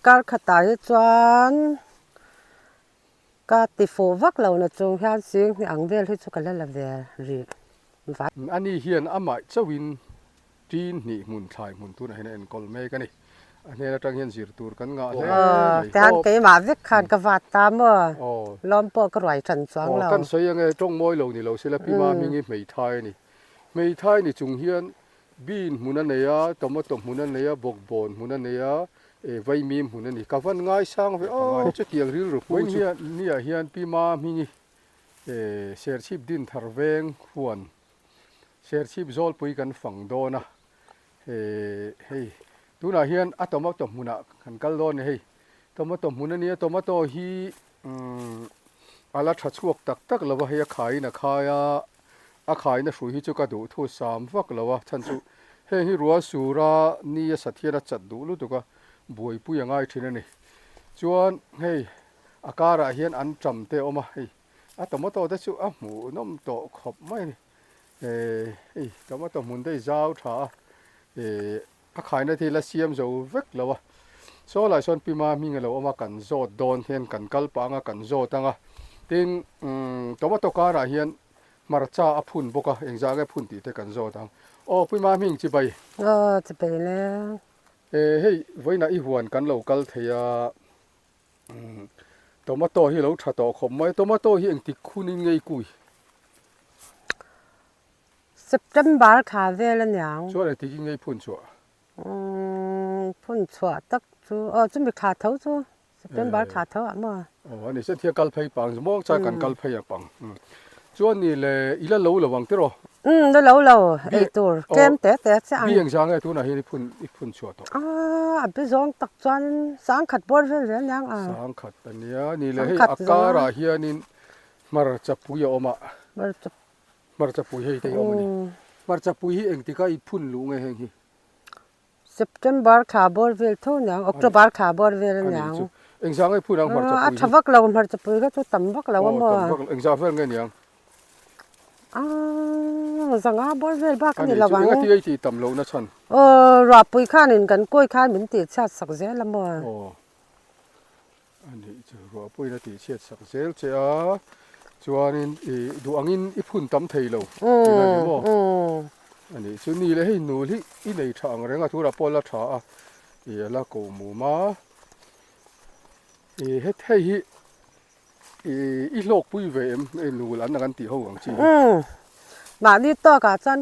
Kar khatah hi chuan ka ti fuh vak lo na chung hian sing hnih ang vel hi chu ka la la ve rih vai. Ani hian amah chauhin Tin hnih hmun thlai hmun tunah hian a enkawl mek a ni. A hnen atang hian zir tur kan ngah hle mai. Tihan keimah vek khan ka vat ta maw? Lawm pawh ka ruai tan chuang lo. Kan sawi ange tawng mawi lo ni lo sela Pi Mahming hi hmeithai a ni. Hmeithai ni chung hian bean hmun a nei a, tomato hmun a nei a, bawkbawn hmun a nei a, vaimim hmun a ni. Ka van ngaisang ve aw chutiang rilru pu chu. Niah hian Pi Mahmingi Serchhip Dinthar veng huan Serchhip zawlpui kan fang dawn a, hei tunah hian a tomato hmunah kan kal dawn a ni hei, tomato hmun a nia tomato hi a la tha chhuak tak tak lo va hei a khaiin a khai a, a khaina hrui hi chu ka duh thu sam vak lo a chhan chu heng hi rual sura ni a sat hian a chat duh lutuk a buaipui a ngai thin a ni chuan hei a karah hian an tam te a awm a hei. A tomato te chu a hmuhnawm tawh khawp mai a ni. Ehh hei tomato hmun te hi zau tha a, ehh a khaina te hi la siam zo vek lo a. Saw lai sawn Pima hming a lo awm a, kan zawt dawn hian kan kal pah anga kan zawt anga. Tin umm tomato karah hian hmarcha a phun bawk a, engzah nge phun tih te kan zawt ang. Aw Pima hming chibai. Aw chibai le. Ehh hei vawiinah i huan kan lo kal thei a. Tomato hi lo tha tawh khawp mai. Tomato hi engtik khunin ngei kui? September thla vel a niang. Chuan engtik in ngei phun chhuah? Phun chhuah tak chu, aw chumi thla tho chu, September thla tho ah maw? Aw ani sen thia kal phei pang, muang chai kan kal phei ang pang. Chuan ni le i la lo lo ang tiraw? Umm la lo lo, ei tur tlem te te chiah ang. Bi engzah nge tunah hian i phun i phun chhuah tawh? Aaa a bi zawng tak chuanin sangkhat bawr vel zel aniang a. Sangkhat a nia, ni le hei a karah hianin hmarcha pui a awm a. Hmarcha Hmarcha pui hei te hi a awm a ni. Hmarcha pui hi engtika i phun luh nge heng hi? September thla bawr vel tho aniang, October thla bawr vel aniang. Engzah nge phun ang hmarcha pui hi? A tha vak lo, hmarcha pui kha chu tam vak lo a maw? Aw tam vak lo, engzah vel nge niang? Aaa zanga bawr vel bak a ni lo ang. Enga ti ei tih tam lohna chhan? Aw ruahpui khanin kan kawi khan min tih chhiat sak zel a maw? Aw a nih chu ruahpuiin a tih chhiat sak zel che a, chuanin i duh angin i phun tam thei lo tihna a ni maw? A nih chu ni le hei nul hi i nei tha ang reng a tunah pawh a la tha a, i a la ko mum a, i het hei hi i i hlawkpui ve em hei nul an ang an tih ho ang chi hi. Mahni tawkah chuan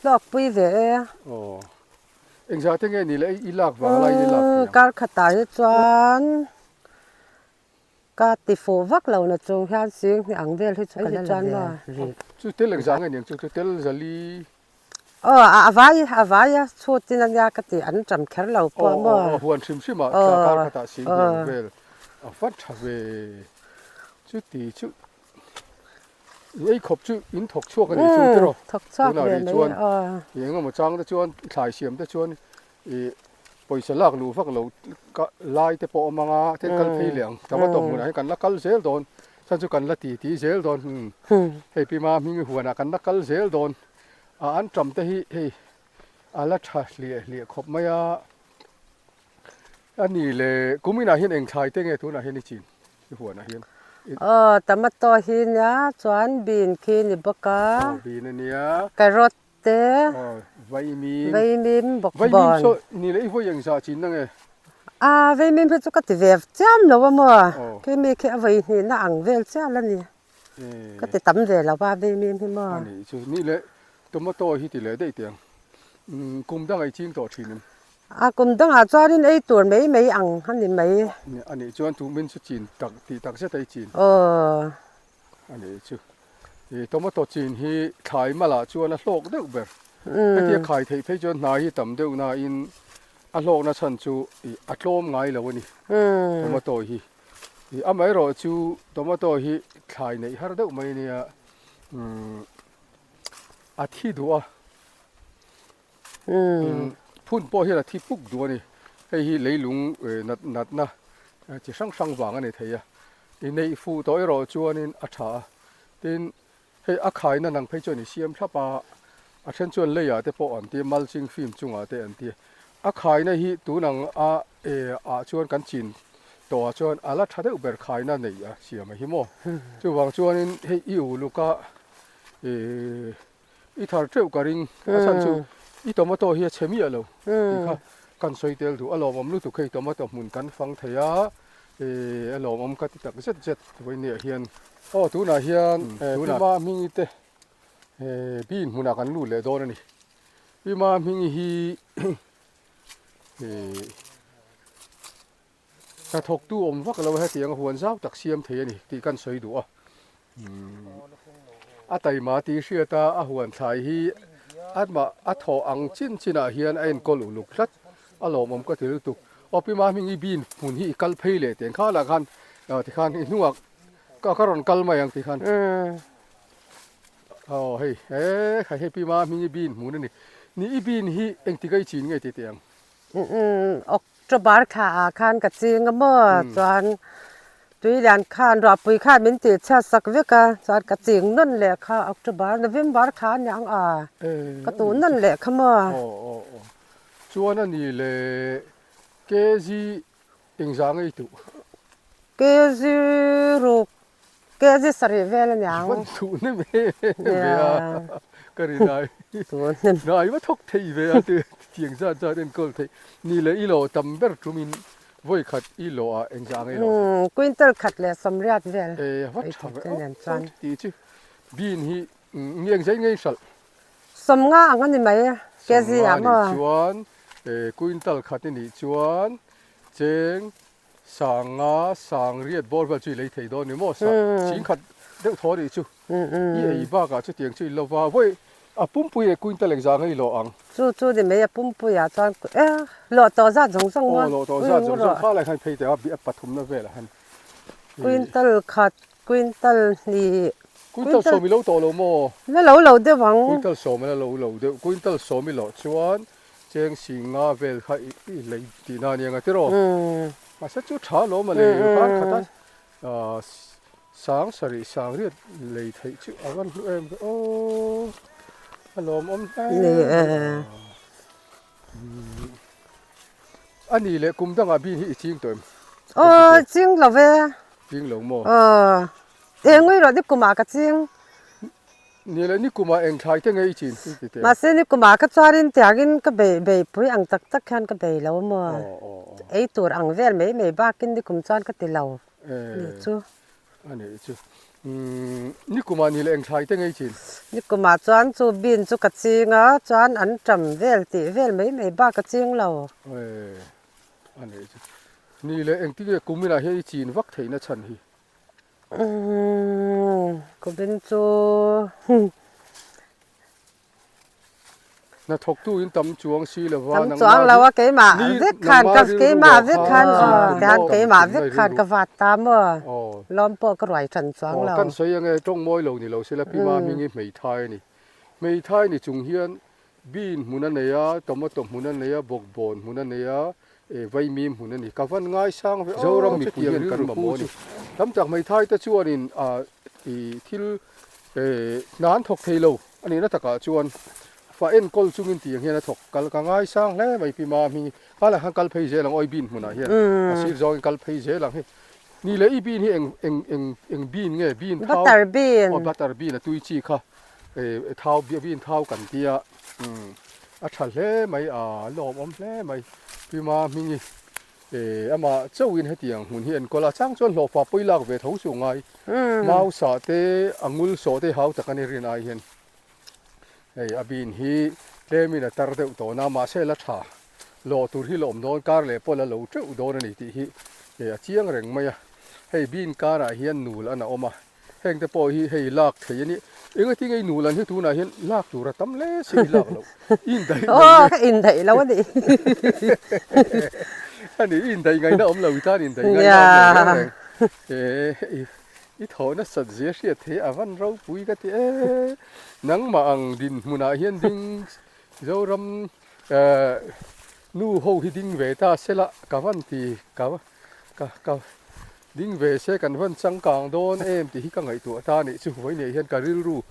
hlawkpui ve e. Aw. Engzah te nge ni le i lak vang laiin i lak thei ang? Kar khatah hi chuan ka ti fuh vak lo na chung hian sing hnih ang vel hi chu ka la la ve rih. Chu tel engzah nge niang chu chu tel zali. Aw a vai a vai a chhutin ania ka ti an ṭam kher lo pawh maw. Aw aw huan hrim hrim ah kar khatah sing hnih ang vel a va ṭha ve chuti chu. I ei khawp chu in thawk chhuak a nih chu tiraw? Thawk chhuak Tunah ve rih mai chuan aw. i eng emaw chang te chuan thlai siam te chuan i pawisa lak luh vak lo ka lai te pawh a awm ang a, then kal phei leh ang. Tomato hmunah hian kan la kal zel dawn, chhan chu kan la ti ti zel dawn. Umm hei Pi Mahmingi huanah kan la kal zel dawn. A an ṭam te hi hei a la ṭha hliah hliah khawp mai a. A ni le kuminah hian eng thlai te nge tunah hian i chin? I huanah hian i. Aw tomato hi nia chuan bean khi ni bawk a. Aw bean a nia. Carrot te. Aw vaimim. Vaimim bawk bawn. Vaimim saw ni leh i vawi engzah chin na nge? A vaimim hi chu ka ti ve chiam lo a maw. Khi mi khi a vawi hnihna ang vel chial a ni. Ka ti tam ve lo a vaimim hi maw. A nih chu ni leh tomato hi ti leh daih teh ang. Kum dangah i ching tawh thin em? A kum dangah chuanin ei tur mai mai ang a ni mai. A nih chuan tu min chu chin tak tih tak zet a i chin. Aw. A nih chu. I tomato chin hi thlai malah chuan a hlawk deuh ber. Hetia khai theih phei chuan hnai hi tam deuh nain a hlawkna chhan chu i a tlawm ngai lo a ni tomato hi. I amaherawh chu tomato hi thlai neih har deuh mai nia a thi duh a. Phun pawh hian a thi puk duh a ni. Hei hi leilung nat natna chi hrang hrang vang a ni thei a. I neih fuh tawh erawh chuanin a tha a. Tin, hei a khaina nang phei chuan i siam thlap a, a then chuan leiah te pawh an ti a, mulching film chungah te an ti a. A khaina hi tun ang a. ah chuan kan chin tawhah chuan a la tha deuh ber khaina nei a siam a hi maw. Chuvang chuanin hei i uluk a i thar teuh ka ring a chhan chu i tomato hi a chhe miah lo tih kha kan sawi tel duh a lawmawm lutuk hei tomato hmun kan fang thei a a lawmawm ka ti tak zet zet vawinia hian aw tunah hian tunah hmingi te bean hmunah kan lut leh dawn a ni Pima hmingi hi Hnathawktu awm vak lo hetiang huan zau tak siam thei a ni tih kan sawi duh a. A taima tih hriat a, a huan thlai hi amah a thawh ang chin chinah hian a enkawl uluk tlat a lawmawm ka ti lutuk. Aw pi Mahming i bean hmun hi i kal phei leh teng kha lah khan tikhan i hnungah ka rawn kal mai ang tikhan. Aw hei he hei pi Mahming i bean hmun a ni. Ni i bean hi engtik a i chin nge tih teh ang? October thla ah khan ka ching a maw chuan tui lian khan ruahpui khan min tih chhiat sak vek a chuan ka ching nawn leh kha October November thla a niang a ka tuh nawn leh kha maw. Aw aw aw chuan a ni le kg engzah ngei tuh? Kg ruk Kg sarih vel a niang. Van duh nem em ve a ka ri nai. Nai va thawk thei ve a ti tiang zat zat enkawl theih. Ni leh i lawh tam ber tum in vawi khat i lawh ah engzah ang i lawh theih. Quintal khat leh sawmriat vel. E va tha ve aw ti chu bean hi nge engzah in nge i hralh. Sawmnga ang a ni mai kg ah maw. Sawmnga nih chuan quintal khat i nih chuan cheng Sanga sang riat bawr vel chu i lei thei dawn ni maw? Sa ching khat deuh thaw nih chu i ei bakah chutiang chu i lo va, vawi a pumpui leh quintal engzah ngei lawh ang? Chu chu ni mai a pumpuiah chuan e lawh tawh zat zawng zawng maw? Aw lawh tawh zat zawng zawng kha lai khan phei teh a a pathumna velah khan. Quintal khat, quintal hnih, Quintal sawm i lo tawh lo maw? La lo lo deuh ang. Quintal sawm a la lo lo deuh, quintal sawm i lawh chuan Cheng singa vel kha i lei tihna a nia tiraw? Mahse chu tha lawm a lei khan khat a sang sarih sang riat lei theih chu a van hlu em ve aw a lawmawm hle a ni leh kum dangah bean hi i ching tawh em? Aw ching lo ve. Ching lo maw? Aw engui rawh ni kumah ka ching. Ni leh ni kumah eng thlai te ngei chin i ti teh. Mahse ni kumah ka chuanin tiangin ka bei beipui ang tak tak hian ka bei lo maw? Ei tur ang vel mai mai bakin ni kum chuan ka ti lo ni chu. A nih chu. Ni kumah ni leh eng thlai te ngei chin? Ni kumah chuan chu bean chu ka ching a, chuan an ṭam vel tih vel mai mai bak ka ching lo. A nih chu. Ni leh engtin nge kuminah hian i chin vak theihna chhan hi? Kumin chu Hna thawktu in tam chuang si lo va, Tam chuang lo a keimah vek khan ka keimah vek khan aw tihian keimah vek khan ka vat ta maw lawm pawh ka ruai than chuang lo. Kan sawi ange tawng mawi lo ni lo sela Pi Mahmingi hmeithai a ni. Hmeithai ni chung hian Bean hmun a nei a, tomato hmun a nei a, bawkbawn hmun a nei a, eh vaimim hmun a ni. Ka van ngaisang ve aw, Zoram mipui hian kan mamawh a ni. Tam tak hmeithai te chuanin ah ih thil eh hna an thawk thei lo a nihna takah chuan fa enkawl chungin tiang hian a thawk kal ka ngaisang hle mai Pi Mami. Khalai khan kal phei zel ang aw i bean hmunah hian a sir zawngin kal phei zel ang hei. Ni leh i bean hi eng eng eng eng bean nge bean thau Butter bean. Aw butter bean a tui chi kha. Thau biakin thau kan tia a tha hle mai a lawmawm hle mai Pima hmingi amah chauhin hetiang hmun hi enkawl a chang chuan hlawhfa pawi lak ve tho chu ngai mau sah te a ngul sawh te hau tak a ni rin ai hian hei a bin hi tlemin a tar deuh tawh na mahse la tha lawh tur hi lawm dawn kar leh pawh la lo teuh dawn a ni tih hi a chiang reng mai a hei bin karah hian nul an a awm a. Heng te pawh hi hei lak thei a ni. Engati nge i nu lan hi tunah hian lak tur a tam hle si i lak loh. I indaih lo nge? Aw ka indaih lo a ni. A ni, i indaih ngaihna awm lo, i tan indaih ngaihna awm lo reng reng. E, i thawh nasat zia hriat thei a van ropui ka ti e. Nangmah ang dinhmunah hian ding Zoram nu ho hi ding ve ta sela ka van ti ka ka ka Ding ve se kan van changkang dawn em tih hi ka ngaihtuah ta a nih chu. Vawiin hian ka rilru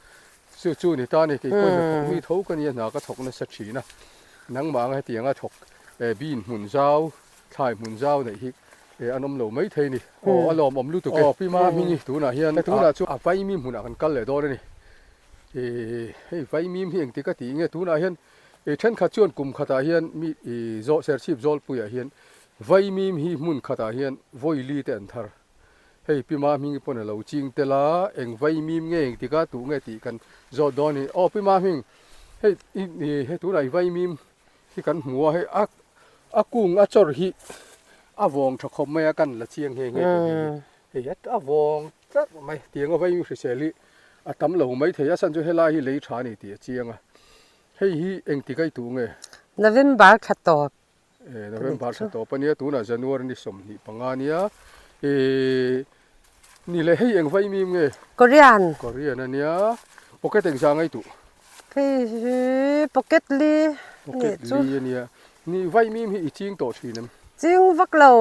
chu chu ni ta a ni. Kei pawhin hna thawk mi tho ka nia hna ka thawk nasa thin a. Nangmah anga hetianga thawk bean hmun zau Thlai hmun zau neih hi an awm lo mai thei ni. Aw a lawmawm lutuk e. Aw Pi Mahmingi tunah hian tunah chu a Vaimim hmunah kan kal leh dawn a ni. Hei Vaimim hi engtik a tih nge tunah hian thenkhat chuan kum khatah hian mi Serchhip Zawlpuiah hian Vaimim hi hmun khatah hian vawi li te an thar. Hei Pi Mahmingi pawn a lo ching tel a, eng Vaimim nge engtik a tuh nge tih kan zawt dawn a ni. Aw Pi Mahming hei hei tunah i Vaimim hi kan hmu a, hei a a kung a chawr hi a vawng tha khawp mai a kan la chiang nghe nghe thei hi hei a vawng tlat mai tiang a vaimim hrisel hi a tam lo mai thei a chhan chu helai hi lei tha a ni tih a chiang a hei hi engtik a i tuh nge? November thla tawp. E November thla tawp a nia tunah January ni 25 a nia e ni leh hei eng vaimim nge? Korean. Korean a nia pocket engzah ngai tuh? Hei hi pocket li a nih chu. Pocket li a nia. Ni vaimim hi i ching tawh thin em? Ching vak lo.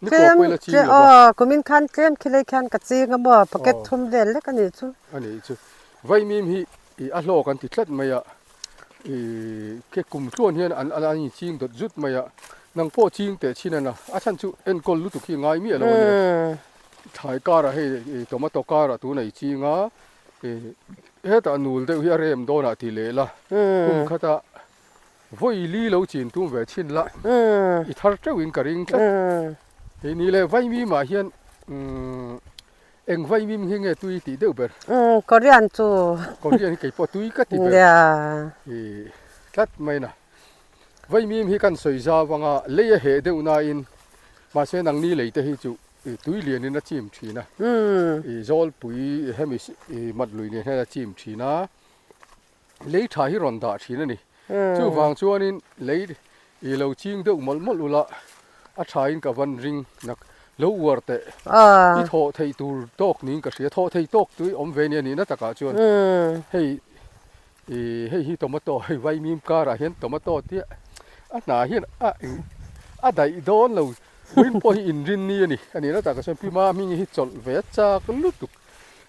Ni kuah pawh ila ching lo va. Aw kumin khan tlem khi lei khian ka ching a maw pocket thum vel lek a nih chu. A nih chu. Vaimim hi i a hlawk an ti tlat mai a. I ke kum tluan hian an an in ching dawt zut mai a. Nang pawh ching teh chin a na. A chhan chu enkawl lutuk hi ngai miah lo a nia. Thlai karah hei tomato karah tuna i ching a. Hetah nul deuh hi a rem dawn ah ti leh la, kum khatah vawi li lo chin tum ve chhin la, i thar teuh in ka ring tlat. Hei ni leh vaimim ah hian eng vaimim hi nge tui tih deuh ber? Korean chu. Korean hi keipawh tui ka ti ber. Tlat mai na. Vaimim hi kan sawi zau anga lei a heh deuh nain mahse nangni lei te hi chu tui lianin a chim thin a, i zawlpui hemi i mat lui nen hian a chim thin a, lei tha hi rawn dah thin a ni. Chuvang chuanin lei i lo ching deuh mawlh mawlh ula a thain ka van ring nak lo uar teh i thawh theih tur tawk niin ka hria, thawh thei tawk tui awm ve nia nihna takah chuan hei i hei hi tomato hei vaimim karah hian tomato tia a hnah hian a a daih dawn lo Win pawh hi inrin ni a ni. A nihna takah chuan Pi Mahmingi hi chawlh ve a chak lutuk.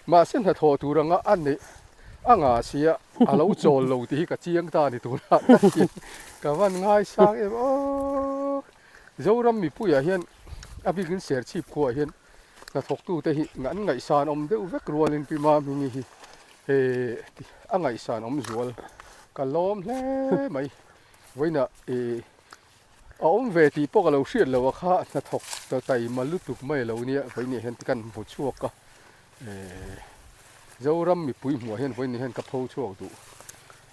Mahse hnathawh tur anga a neih a ngah sia a lo chawl lo tih hi ka chiang ta a ni tunah tak hian ka van ngaisang em aw. Zoram mipuiah hian a bikin Serchhip khuaah hian hnathawktute hi an ngaihsan awm deuh vek rualin Pi Mahmingi hi a ngaihsan awm zual ka lawm hle mai. Vawiinah ih A awm ve tih pawh ka lo hriat loh a kha hnathawk ta taima lutuk mai a lo nia vawiin hian kan hmu chhuak a eh Zoram mipui hmuah hian vawiin hian ka pho chhuak duh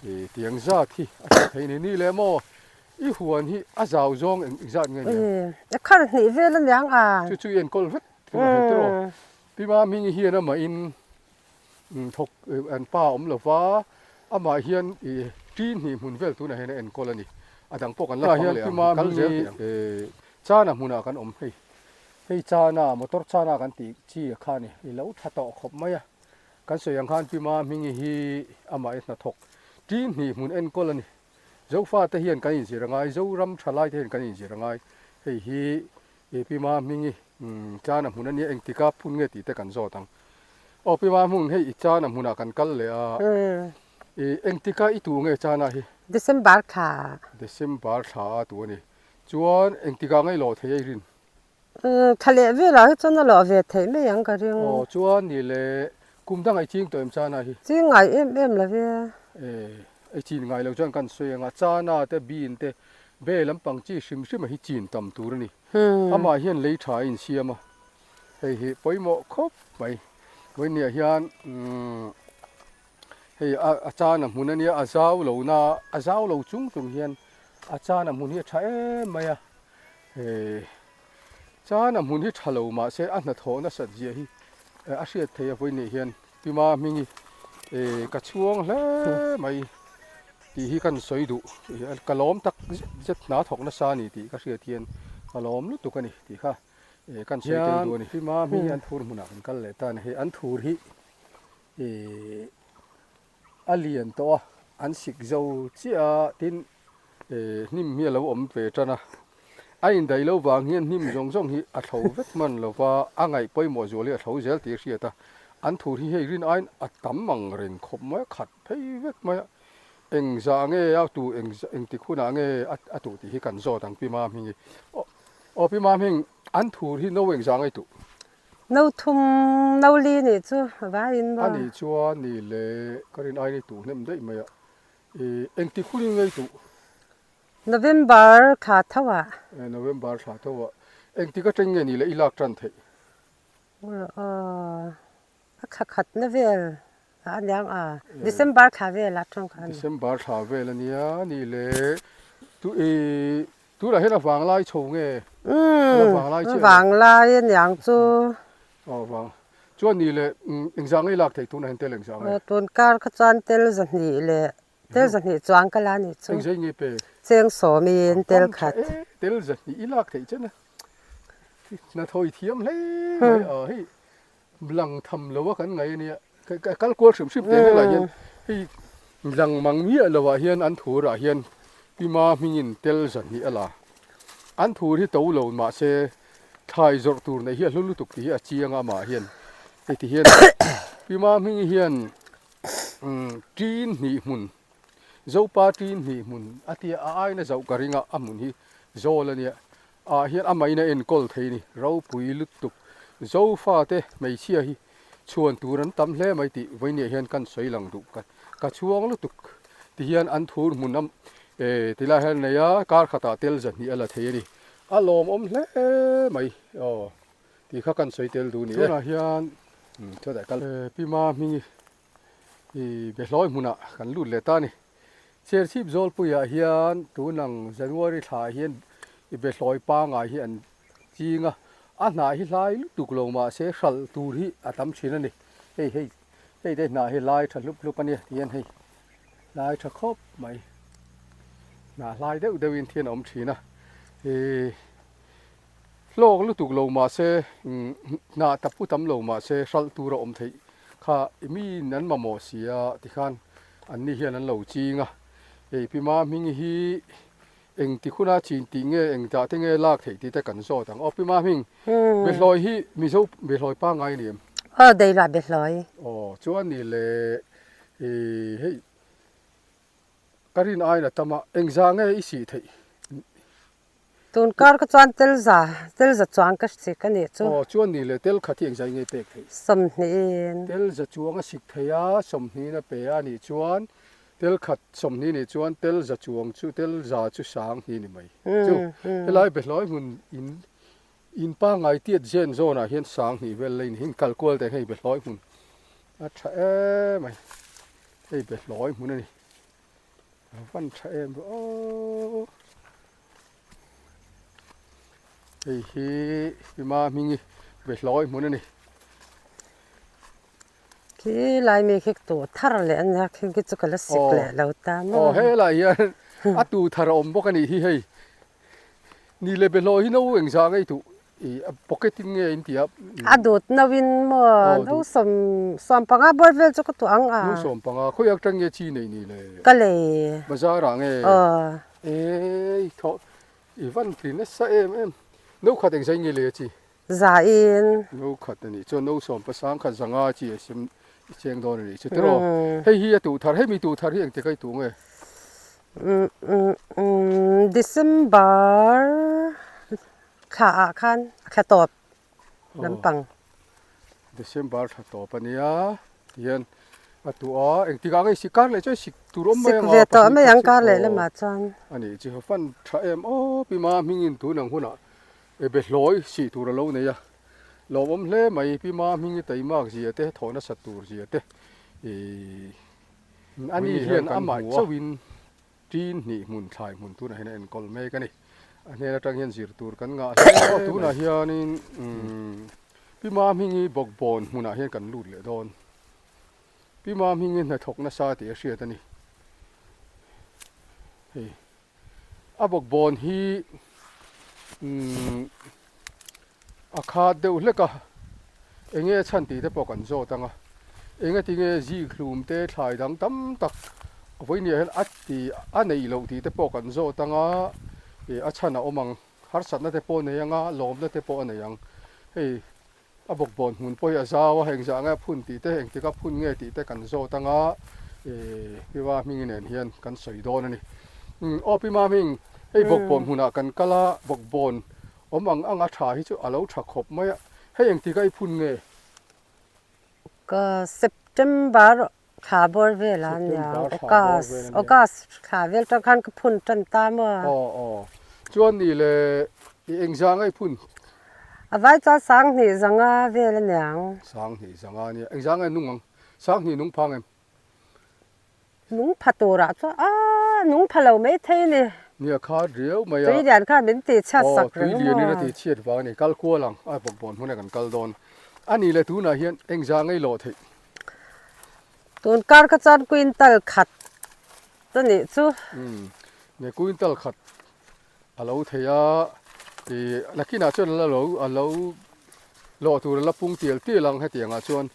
eh tiang zat hi a tha thei ni ni le maw i huan hi a zau zawng eng zat nge nia Eh a khar hnih vel a niang a chu chu i enkawl vek thung a hei tiraw Pi Mahmingi hian amah in thawk an pa awm lo va, amah hian ih ṭi hnih hmun vel tunah hian a enkawl a ni. A dang pawh kan la phang leh ang, kal zel teh ang. Chana hmunah kan awm hei, hei chana motor chana kan tih chi a kha a ni, i lo tha tawh khawp mai a. Kan sawi ang khan Pi Mahmingi hi amah hi hnathawk ṭi hnih hmun enkawl a ni. Zofate hian kan inzir a ngai, Zoram thalai te hian kan inzir a ngai. Hei hi Pi Mahmingi chana hmun a nia, engtika phun nge tih te kan zawt ang. Aw Pi Mahmun, hei i chana hmunah kan kal leh a, i engtika i tuh nge chana hi? December thla. December thla a tuh a ni. Chuan engtikah nge i lawh thei a i rin? Thla leh velah hi chuan a lawh ve theih mai ang ka ring. Aw chuan ni le, kum dangah i ching tawh em chana hi? Ching ngai em em lo ve. E, i chin ngai lo chuan kan sawi ang a, chana te, bean te, be lampang chi hrim hrim a hi chin tam tur a ni. Amah hian lei tha a insiam a, hei hi pawimawh khawp mai. Vawinia hian hei a chana hmun a nia, a zau lo na, a zau lo chung chung hian a chana hmun hi a tha em mai a. Hei chana hmun hi tha lo mahse a hnathawh nasat zia hi a hriat theih a vawinia hian Pima Hmingi ka chhuang hle mai tih hi kan sawi duh. Ka lawm tak zet zet hna thawk nasa a ni tih ka hriat hian ka lawm lutuk a ni tih kha kan sawi tel duh a ni. Pima Hmingi an thur hmunah kan kal leh ta a ni. Hei an thur hi a lian tawh a, an sik zo chiah a, tin hnim hi a lo awm ve tan a. A indaih lo vang hian hnim zawng zawng hi a thlo vek hman lo va, a ngaih pawimawh zual hi a thlo zel tih a hriat a. An thur hi hei rin aiin a tam ang reng khawp mai a, khat phei vek mai a. Eng zah nge a tu eng engtik hunah nge a tuh tih hi kan zawt ang Pi Mamhing i. Aw Pi Mamhing, an thur hi no eng zah nge i tuh? No thum, no li nih chu a vaiin maw? A nih chuan ni le ka rin aiin i tuh hnem daih mai a. I engtik hunin nge i tuh? November thla tho ah. November thla tho ah. Engtik atang nge ni le i lak tan theih? Aw. A thla khat na vel a aniang a, December thla vel a tawng kha a ni. December thla vel a nia ni le tu i tunah hian a vanglai chho nge? Umm a vanglai a niang chu. Aw vang chuan ni le engzah nge i lak theih tunah hian tel engzah nge? Tun kar kha chuan tel zahnih leh tel zahnih chuang ka la nih chu. Engzai nge pek? Cheng sawmin tel khat. Tel zahnih i lak theih chen a hnathawih thiam hle mai a hei. Lang tham lo a kan ngaih a nia. Ka kal kual hrim hrim teh helai hian hei lang mang miah lo ah hian an thur ah hian Pima hmingin tel zahnih a la. An thur hi to lo mahse thlai zawrh tur neih hi a hlu lutuk tih hi a chiang a amah hian hei ti hian Pima hming hian tin hnih hmun Zopa tin hnih hmun a tia a aina zoh ka ring a a hmun hi zawl a nia. Ah hian a main a enkawl thei a ni. Ropui lutuk Zofate hmeichhia hi chhuan tur an tam hle mai tih vawinia hian kan sawi lang duh ka ka chhuang lutuk ti hian an thur hmun a eh ti lai hian a nei a kar khatah tel zahnih a la thei a ni. A lawmawm hle mai aw tih kha kan sawi tel duh a ni e. Tunah hian Pima hmingi I Behlawi hmunah kan lut leh ta a ni. Serchhip Zawlpuiah hian tunang January thla ah hian i Behlawi pangai hi an ching a, a hnah hi hlai lutuk lo mahse hralh tur hi a tam thin a ni. Hei hei hei te hnah hi lai tha hlup hlup a nia ti hian hei lai tha khawp mai hnah hlai deuh deuhin thian a awm thin a. Ih Hlawk lutuk lo mahse hnah ta pu tam lo mahse hralh tur a awm theih kha i miin an mamawh si a tikhan anni hian an lo ching a, hei Pi Ma hming hi engti huna chin tih nge eng dah te nge lak theih tih te kan zawt ang. Aw Pi Ma hming, Behlawi hi Mizo Behlawi pangngai a ni em? Aw Deilah Behlawi. Aw chuan ni le i hei ka rin aiin a tam a, engzah nge i sih theih? Tun kar ka chuan tel za, tel za chuang ka sik a nih chu. Aw, chuan ni le, tel khat hi engzai nge pek theih? Sawmhnihin. Tel za chuang a sik thei a, sawmhnihin a pe a nih chuan, tel khat sawmhnih nih chuan tel za chuang chu, tel za chu sang hnih ni mai. Chu, helai Behlawi hmun in, in pangngai tiat zen zawnah hian sang hnih vel la in hi kal kual teh hei Behlawi hmun a tha em mai. Hei Behlawi hmun a ni. A van tha em ve aw. Hei hi Pima hmingi Behlawi hmun a ni. Khi lai mi khi tu thar leh a nia khi khi chu ka la sik leh lo ta maw. Aw helai hian a tu thar a awm bawk a nih hi hei. Ni leh Behlawi hi no engzah ngei duh I a pocket in nge in ti a? A dut no in maw no sawm sawm panga bawr vel chu ka tuah ang a. No sawm panga khawi atang nge chi nei ni le? Ka lei. Bazar ah nge? Aw. Ei thaw i van ti nasa em em. No khat engzai nge lei a chi? Za in. No khat a nih chuan no sawm pasang khat zanga chi a sem i cheng dawn a nih chu tiraw? Hei hi a tuh thar hemi tuh thar hi engtik a i tuh nge? December Thla ah khan a thla tawp lampang. December thla tawp a nia tihian a tuah a engtik ah nge sik kar leh chuan sik tur awm mai ang a Sik ve tawh mai ang kar leh lamah chuan. A nih chu fan tha em aw Pi Ma hmingin tun ang hunah e behlawi sih tur a lo nei a lawmawm hle mai Pi Ma hming i taimak zia te thawh nasat tur zia te ih ani hian amah chauhin Tin hnih hmun thlai hmun tunah hian a enkawl mek a ni. A hnen atang hian zir tur kan ngah hle mai. Tunah hianin Pi Mahmingi bawkbawn hmunah hian kan lut leh dawn. Pi Mahmingi hnathawk nasa tih a hriat a ni. Hei a bawkbawn hi A khat deuh hlek a, enge chhan tih te pawh kan zawt ang a, enge tinge zik hlum te thlai dang tam tak vawinia hian a ti a neih loh tih te pawh kan zawt ang a, ih a chhan a awm ang, harsatna te pawh a nei ang a, lawmna te pawh a nei ang, hei a bawkbawn hmun pawh hi a zau a, engzah nge a phun tih te, engtik a phun nge tih te kan zawt ang a. Pi Mahmingi nen hian kan sawi dawn a ni. Aw Pi Mahming, hei bawkbawn hmunah kan kal a, bawkbawn awm ang anga tha hi chu a lo tha khawp mai a, hei engtik a i phun nge? Ka September thla bawr vel a nia, August, August thla vel tang khan ka phun tan ta maw? Aw aw, chuan ni le i engzah nge i phun? A vai chuan sanghnih zanga vel a niang. Sanghnih zanga a nia, engzah nge nung ang? Sanghnih nung phang em? Nung pha turah chuan aaa nung pha lo mai thei a ni. Nia kha riau mai a. Tui lian khan min tih chhiat sak reng maw? Aw tui lianin a tih chhiat vang a ni. Kal kual ang a bawkbawn hmuna kan kal dawn. A nih leh tunah hian engzah ngei lawh theih? Tun kar kha chuan quintal khat a nih chu. Umm nia quintal khat a lo thei a, ih nakinah chuan a lo a lo lawh tur a la pung tial tial ang hetiangah chuan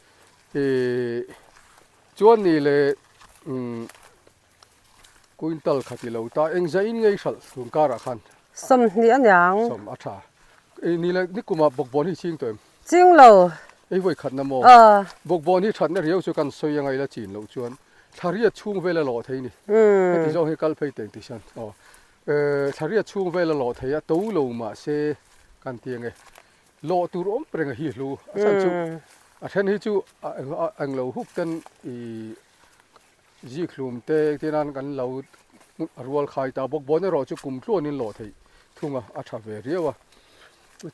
ih Chuan ni le umm quintal kha ti lo ta eng zah in ngei hralh tun karah khan. 20 a niang. Sawm a tha. Ei ni le nikumah bawkbawn hi ching tawh em? Ching lo. Ei vawi khatna maw? Aw. Bawkbawn hi thatna riau chu kan sawi angai la chin loh chuan thlariat chhung vel a lawh thei ni. Heti zawng hi kal phei teng ti hian aw. Thlariat chhung vel a lawh thei a to lo mahse kan ti ange. Lawh tur awm reng a hi hlu a chhan chu a then hi chu a englo huk ten i zik hlum te engtin nan kan lo a rual khai ta bawk bawn erawh chu kum tluan in lawh theih thung a a tha ve riau a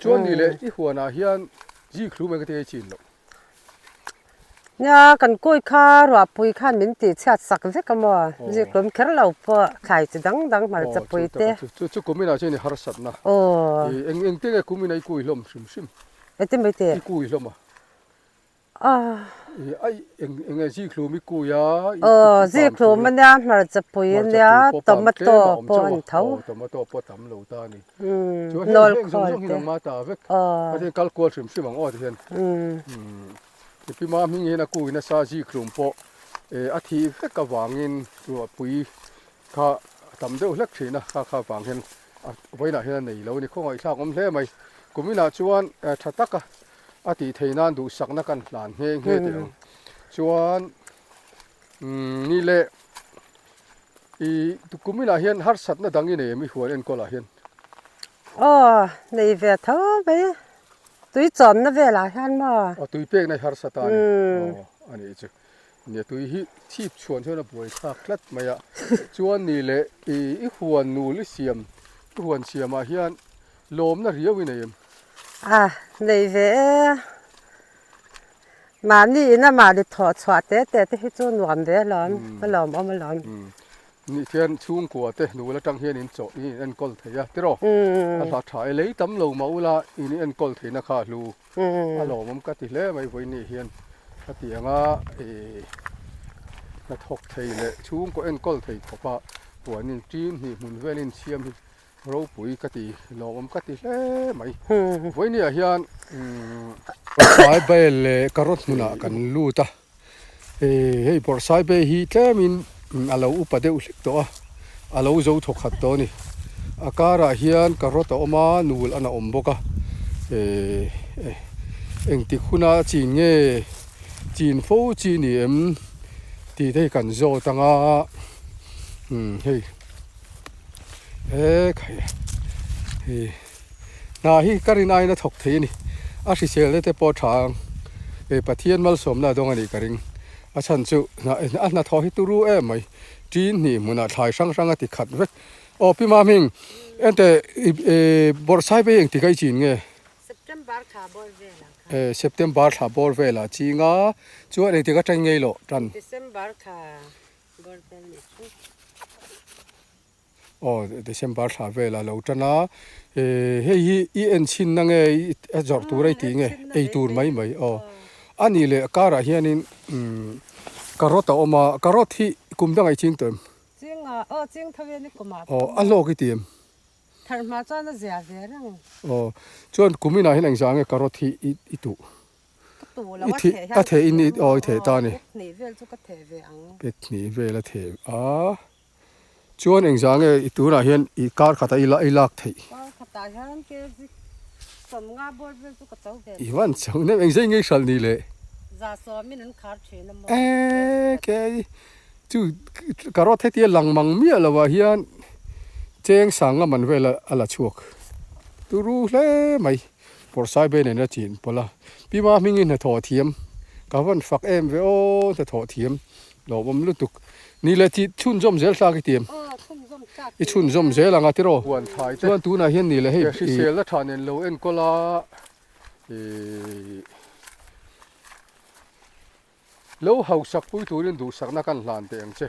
chuan ni leh i huan ah hian zik hlum eng te chin loh. Nia kan kawi kha ruahpui khan min tih chhiat sak vek a maw? Zikhlum kher lo pawh thlai chi dang dang hmarcha pui te. Chu chu kum inah chuan i harsatna. Eng eng te nge kum inah i kui hlawm hrim hrim? Engtin mai teh? I kui hlawm a. Ai eng eng nge zikhlum i kui a. Aw zikhlum a nia hmarcha pui a nia tomato pawh an tho. Tomato pawh tam lo ta a ni. Chuan heng heng zawng zawng hi nangma ta vek. A tin kal kual hrim hrim ang aw ti hian. Ipima hming hian a kui nasa zikhlum pawh a thih vek avangin chu a pui kha a tam deuh hlek thin a, kha kha vang hian a vawiinah hian a nei lo a ni. Khawngaihthlak awm hle mai. Kuminah chuan tha taka a tih theih nan duhsakna kan hlan nghe nghe teh ang. Chuan ni leh I kuminah hian harsatna dang i nei em i huan enkawl ah hian? Aw, nei ve tho mai. Tui chawmna velah hian maw? Aw, tui pekna hi harsat a ni. Aw, a nih chu. Nia, tui hi chhip chhuan chuan a buai thlak tlat mai a. Chuan ni leh i i huan nul i siam, i huan siamah hian lawmna riau i nei em? A, nei ve e. Mahni ina mahni thawh chhuah te te te hi chu nuam ve alawm, a lawmawm alawm. Nih hian chhungkua te nul atang hian in chawh in enkawl thei a tiraw? A hla tha e, lei tam lo mah ula in enkawl theihna kha a hlu. A lawmawm ka ti hle mai vawiin hian ka ti ang a, hnathawk thei leh chhungkaw enkawl thei khawpa puanin ṭin hnih hmun velin siam hi Ropui ka ti, lawmawm ka ti hle mai. Vawinia hian Bawrhsai bay leh carrot hmunah kan lut a, hei Bawrhsai bay hi tlemin a lo upa deuh hlek tawh a, a lo zo thawk khat tawh a ni. A karah hian carrot a awm a, nul an a awm bawk a, engtik huna chin nge chin fo chi ni em tih te hi kan zawt ang a, hei. He khai hi hna hi ka rin aiin a thawk thei a ni a hrisel te pawh a tha ang hei Pathian malsawmna a dawng a nih ka ring a chhan chu hna a hnathawh hi turu em mai tin hnih hmunah thlai hrang hrang a ti khat vek aw Pi Maming ente ih bawrhsai pawh hi engtik a i chin nge September thla bawr velah khan September thla bawr velah ching a chuan engtik atang ngei loh tan December thla Aw December thla velah lo tan a, hei hi i en chhin na nge a zawrh tur a i tih nge ei tur mai mai aw a nih leh karah hianin umm carrot a awm a carrot hi kum dangah i ching tawh em? Aw a hlawk i ti em? Aw chuan kuminah hian engzah nge carrot hi i tuh? Ka tu lo a theh hian a theh in aw i theh ta a ni. Pek hnih vel chu ka theh ve ang. Pek hnih vel a theh a. Chuan engzah nge i tunah hian i kar khatah i i lak theih? Kar khatah hian kg 50 bawr vel chu ka cho ve. I van cho nem engzah nge i hralh ni le? 170 in an khar thin a maw? Eee kei. Chu carrot hetia lang mang miah lo ah hian cheng sanga man vel a la chhuak turu hle mai. Pawrhsai be nen a chin pawlh a, Pi Ma hmingin hnathawh thiam ka van fak em ve aw hnathawh thiam lawmawm lutuk ni le chi chhunzawm zel thlak i tiam i chhunzawm zel ang a tiraw chuan tunah hian ni le hei hriselna tha nen lo enkawl a ih lo hausak pui turin duhsakna kan hlan teh ang che.